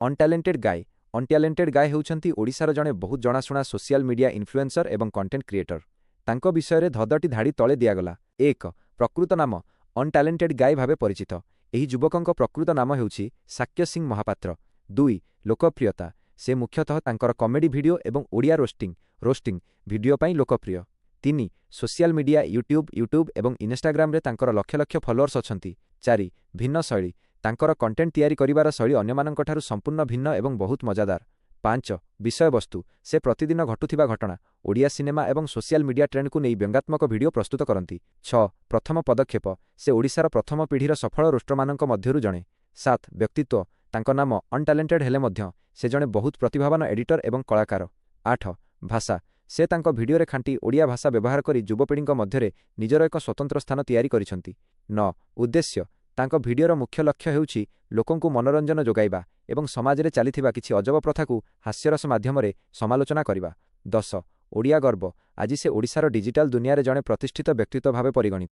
ଅନଟ୍ୟାଲେଣ୍ଟେଡ୍ ଗାଏ। ଅନଟ୍ୟାଲେଣ୍ଟେଡ୍ ଗାଏ ହେଉଛନ୍ତି ଓଡ଼ିଶାର ଜଣେ ବହୁତ ଜଣାଶୁଣା ସୋସିଆଲ ମିଡିଆ ଇନଫ୍ଲୁଏନ୍ସର ଏବଂ କଣ୍ଟେଣ୍ଟ କ୍ରିଏଟର। ତାଙ୍କ ବିଷୟରେ 10ଟି ଧାଡ଼ି ତଳେ ଦିଆଗଲା। ଏକ, ପ୍ରକୃତ ନାମ, ଅନଟ୍ୟାଲେଣ୍ଟେଡ୍ ଗାଏ ଭାବେ ପରିଚିତ, ଏହି ଯୁବକଙ୍କ ପ୍ରକୃତ ନାମ ହେଉଛି ଶାକ୍ୟ ସିଂ ମହାପାତ୍ର। ଦୁଇ, ଲୋକପ୍ରିୟତା, ସେ ମୁଖ୍ୟତଃ ତାଙ୍କର କମେଡି ଭିଡିଓ ଏବଂ ଓଡ଼ିଆ ରୋଷ୍ଟିଂ, Roasting, video ପାଇଁ ଲୋକପ୍ରିୟ। ତିନି, ସୋସିଆଲ ମିଡିଆ, ୟୁଟ୍ୟୁବ୍, YouTube, ଏବଂ ଇନଷ୍ଟାଗ୍ରାମରେ ତାଙ୍କର ଲକ୍ଷ ଲକ୍ଷ ଫଲୋଅର୍ସ ଅଛନ୍ତି। ଚାରି, ଭିନ୍ନ ଶୈଳୀ, ତାଙ୍କର କଣ୍ଟେଣ୍ଟ ତିଆରି କରିବାର ଶୈଳୀ ଅନ୍ୟମାନଙ୍କଠାରୁ ସମ୍ପୂର୍ଣ୍ଣ ଭିନ୍ନ ଏବଂ ବହୁତ ମଜାଦାର। ପାଞ୍ଚ, ବିଷୟବସ୍ତୁ, ସେ ପ୍ରତିଦିନ ଘଟୁଥିବା ଘଟଣା, ଓଡ଼ିଆ ସିନେମା ଏବଂ ସୋସିଆଲ ମିଡିଆ ଟ୍ରେଣ୍ଡକୁ ନେଇ ବ୍ୟଙ୍ଗାତ୍ମକ ଭିଡିଓ ପ୍ରସ୍ତୁତ କରନ୍ତି। ଛଅ, ପ୍ରଥମ ପଦକ୍ଷେପ, ସେ ଓଡ଼ିଶାର ପ୍ରଥମ ପିଢ଼ିର ସଫଳ ରୋଷ୍ଟରମାନଙ୍କ ମଧ୍ୟରୁ ଜଣେ। ସାତ, ବ୍ୟକ୍ତିତ୍ୱ, ତାଙ୍କ ନାମ ଅନଟ୍ୟାଲେଣ୍ଟେଡ୍ ହେଲେ ମଧ୍ୟ ସେ ଜଣେ ବହୁତ ପ୍ରତିଭାବାନ ଏଡିଟର ଏବଂ କଳାକାର। ଆଠ, ଭାଷା, ସେ ତାଙ୍କ ଭିଡିଓରେ ଖାଣ୍ଟି ଓଡ଼ିଆ ଭାଷା ବ୍ୟବହାର କରି ଯୁବପିଢ଼ିଙ୍କ ମଧ୍ୟରେ ନିଜର ଏକ ସ୍ୱତନ୍ତ୍ର ସ୍ଥାନ ତିଆରି କରିଛନ୍ତି। ନଅ, ଉଦ୍ଦେଶ୍ୟ, ତାଙ୍କ ଭିଡିଓର ମୁଖ୍ୟ ଲକ୍ଷ୍ୟ ହେଉଛି ଲୋକଙ୍କୁ ମନୋରଞ୍ଜନ ଯୋଗାଇବା ଏବଂ ସମାଜରେ ଚାଲିଥିବା କିଛି ଅଜବ ପ୍ରଥାକୁ ହାସ୍ୟରସ ମାଧ୍ୟମରେ ସମାଲୋଚନା କରିବା। 10, ଓଡ଼ିଆ ଗର୍ବ, ଆଜି ସେ ଓଡ଼ିଶାର ଡିଜିଟାଲ ଦୁନିଆରେ ଜଣେ ପ୍ରତିଷ୍ଠିତ ବ୍ୟକ୍ତିତ୍ୱ ଭାବେ ପରିଗଣିତ।